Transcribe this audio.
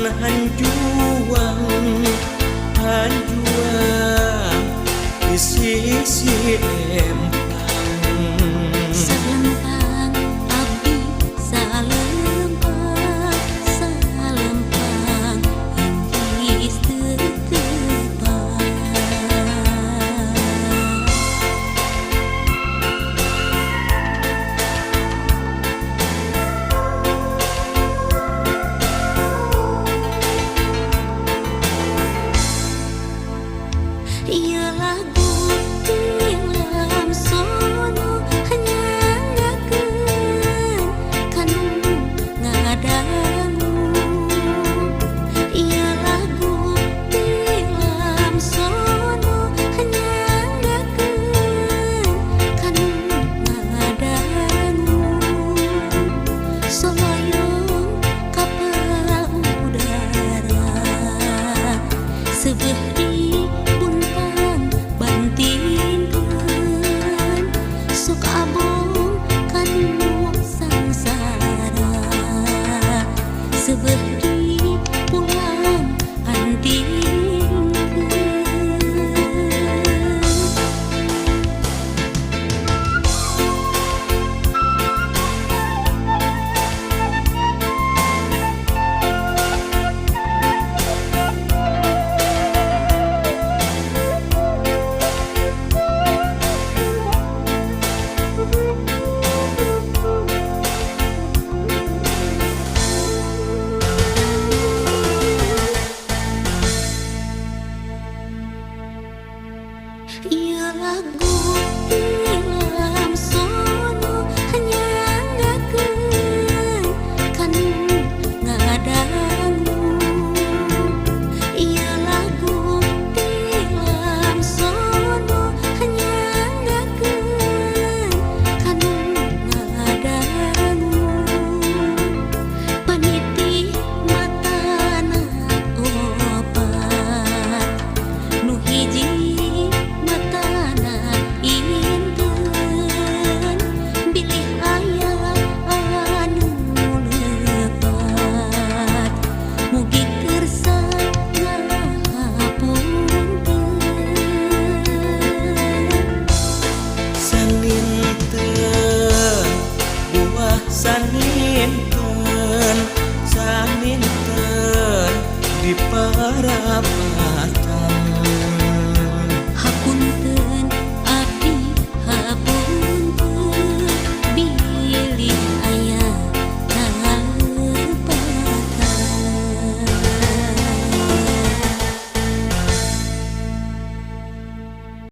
Hanjuang hanjuang di sisi empang. Salempang abdi salempang, salempang inggris teu tepang. Ieu lagu ti Lamsono nyangakeun kanu ngadangu. Ieu lagu ti Lamsono nyangakeun kanu ngadangu. Soloyong kapal udara seubeuh di buntang bantingkeun, sok abong kanu sangsara seubeuh di pulang antingkeun. Ieu lagu ti Lamsono nyangakeun kanu ngadangu. Ieu lagu ti Lamsono nyangakeun kanu ngadangu. Paniti matana opat, nu hiji matana inteun, bilih aya anu lepat mugi kersa ngahapunten. Saninten buah saninten, saninten di parapan.